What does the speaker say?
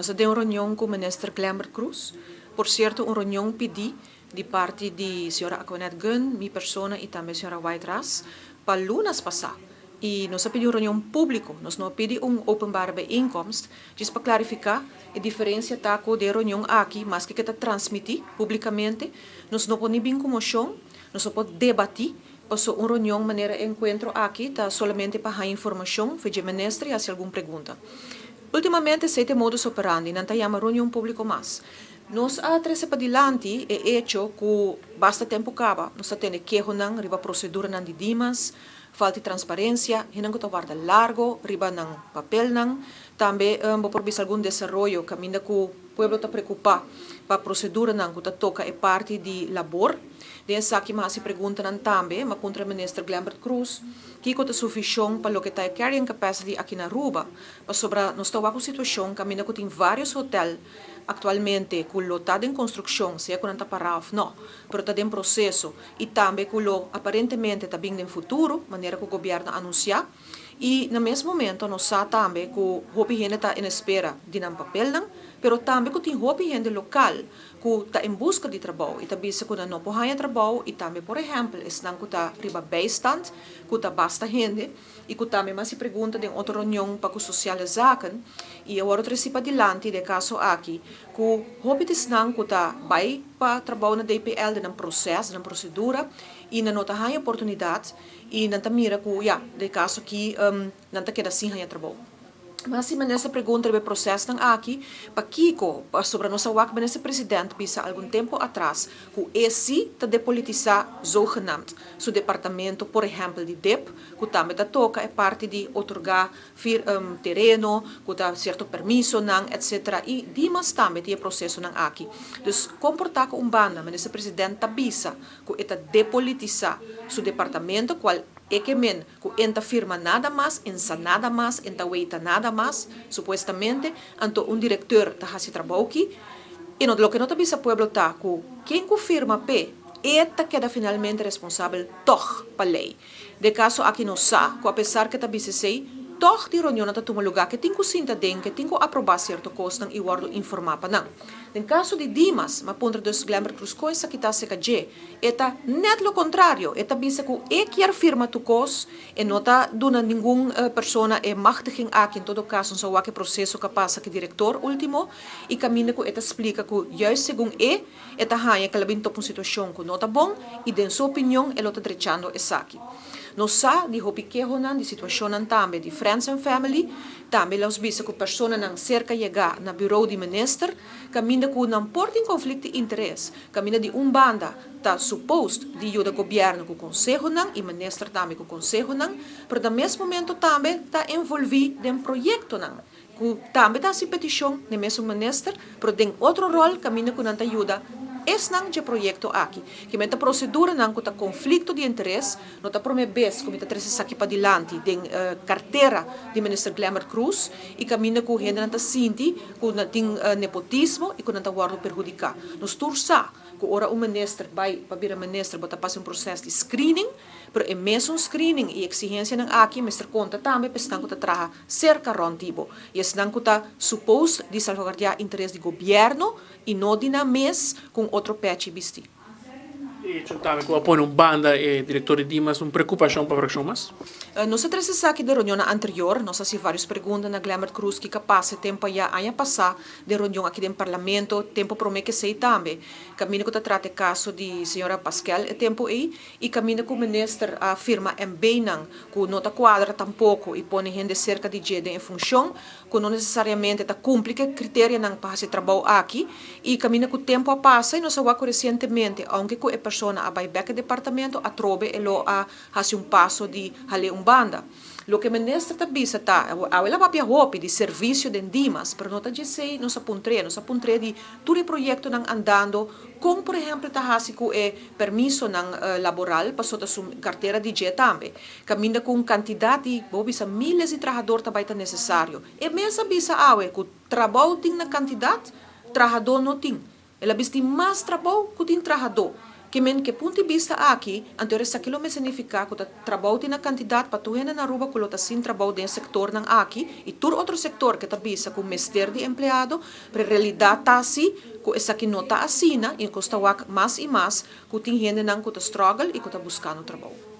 Nos a den un reunion ku Minister Glenbert Croes. Por cierto, un reunion pidi di parti di señora Aquanette Gunn, mi persona y tambe señora White Ras, pa lunas pasa. Y nos a pidi un reunion publico, nos no a pidi un openbare bijeenkomst, djis pa clarifica e diferencia ta cu den reunion aki, maske cu ta transmiti publicamente, nos no por ni bin cu mocion, nos no por debati, paso un reunion manera e encuentro aki ta solamente pa haya informacion for dje minister y haci algun pregunta. Ultimamente esey ta e modus operandi, nan ta yama reunion publico mas. Nos a trece padilanti e hecho cu basta tempo caba nos ta tende kehonan riba proceduranan di Dimas, falta di transparencia, hendenan cu ta warda largo riba nan papelnan. Tambe bo por bisa algun desaroyo caminda cu pueblo ta preocupa pa proceduranan cu ta toca e parti di labor. Den esaki mi a haci preguntanan tambe, mi a puntra Minister Glenbert Croes kico ta su vision pa loke ta e carrying capacity aki na Aruba, pasobra nos ta wak un situacion caminda cu tin varios hotel actualmente cu lo ta den construccion, sea cu nan ta para of no, pero ta den proceso y tambe cu lo aparentemente ta bin den futuro, manera cu gobierno a anuncia. Y na mes momento nos sa tambe cu hopi hende ta en espera di nan papelnan, pero tambe cu tin hopi hende local cu ta en busca di trabou y ta bisa cu nan no por haya trabou y tambe por ehempel esnan cu ta riba bijstand cu ta basta hende y cu tambe mas y pregunta den otro reunion pa cu Sociale Zaken y awor otro reci padilanti den e caso aki cu hopi di esnan cu ta bay pa trabou na DPL den nan proces, den nan procedura y nan no ta haya oportunidad y nan ta mira cu ya den e caso aki nan ta keda sin haya trabou. Mas si minister pregunta riba e procesnan aki, pakico? Pasobra nos a wak minister president bisa algun tempo atras cu e si ta depolitisa zogenaamd su departamento, por ehempel di dip, cu tambe ta toca e parti di otorga fir tereno, cu ta cierto permisonan, etc. Y dimas tambe tin e procesonan aki. Dus con por ta cu un banda minister president ta bisa cu e ta depolitisa su departamento, cual e ke men ku en ta firma nada mas, en sa nada mas, en ta weita nada mas, supuestamente, anto un directeur ta haci trabou ki, y no loke no ta bisa pueblo ta ku ken ku firma p'e, e ta keda finalmente responsabel tog pa ley. De caso aki nos sa ku apesar ke ta bisa esey, tog di reunionnan ta tuma lugar ke tin ku sinta den, ke tin ku aproba cierto cosnan y wordo informa pa nan. Den caso di Dimas, m'a puntra dus Glenbert Croes con esaki ta acerca dje, E ta net lo contrario, e ta bisa cu e kier firma tur cos, e no ta duna ningun persona e machtiging aki, en todo caso nos a wak e proceso cu a pasa cu e director ultimo, y caminda cu e ta splica cu juist segun e, e ta haña cu el a bin topa un situacion cu no ta bon y den su opinion e lo ta drechando esaki. Nos sa di hopi kehonan, di situacionnan tambe di friends and family, tambe los bisa cu personanan cerca yega na bureau di minister, caminda cu nan por tin conflict di interes, Kaminda di un banda ta supposed di yuda gobièrnu ku konsehonan i minister tambe ku konsehonan, pero na mes momento tambe ta envolví den proyektonan ku tambe ta hasi petishon den mesun minister, pero den otro ròl kaminda ku nan ta yuda esnan dje proyekto aki. Kimen ta proseduranan ku ta konflikto di interes, no ta promé bes ku mi ta trese esaki padilanti den kartera di minister Glenbert Croes i kaminda ku hendenan ta sinti ku nan tin nepotismo i ku nan ta wòrdu perhudiká. Nos tur sa ku ora un minister bai pa bira minister bo ta pasa un proses di screening, pero e mesun screening i eksigensianan aki mester konta tambe pa esnan ku ta traha serka rònt di bo i esnan ku ta supos di salvaguardiá interes di gobièrnu i no di nan mes ku un otro pèchi bistí. E hecho tambe cu a pone un banda e director di Dimas un preocupacion pa fraccion mas. Nos a trece esaki den reunionnan anterior. Nos a haci varios pregunta na Glenbert Croes kico a pasa e tempo aya aña pasa den reunion aki den Parlamento, tempo prome cu esey tambe. Caminda cu ta trata e caso di señora Paskel e tempo ey y caminda cu minister a firma MBnan cu no ta cuadra tampoco y pone hende cerca di dje den e funcion. ku no nesesariamente ta kumpli ku e kriterianan pa hasi e trabou aki i kaminda ku tempu a pasa i nos a wak ku resientemente ounke ku e persona a bai bek e departamento atrobe e lo a hasi un paso di hal'é un banda. Loke minister ta bisa ta, awe el a papia hopi di servisio den Dimas, pero no ta djesei nos a puntr'é, nos a puntr'é di tur e proyektonan andando, kon por ehempel ta hasi ku e permisonan laboral paso ta su kartera di dje tambe. Kaminda ku un kantidat di, bo bisa miles di trahador ta bai ta nesesario. E mes a bisa awe ku trabou tin na kantidat, trahadó no tin. El a bisa tin mas trabou ku tin trahadó. Ke men ku punto di bista aki, anto esaki lo mester nifiká ku trabou tin na kantidat pa tur hende na Aruba ku ta sin trabou den sektor nan aki i tur otro sektor ku ta bisa ku mester di empleado, pero realidat ta asina, ku esaki no ta asina i ku ta mas i mas ku tin hende nan ku ta struggle i ku ta buskando trabou.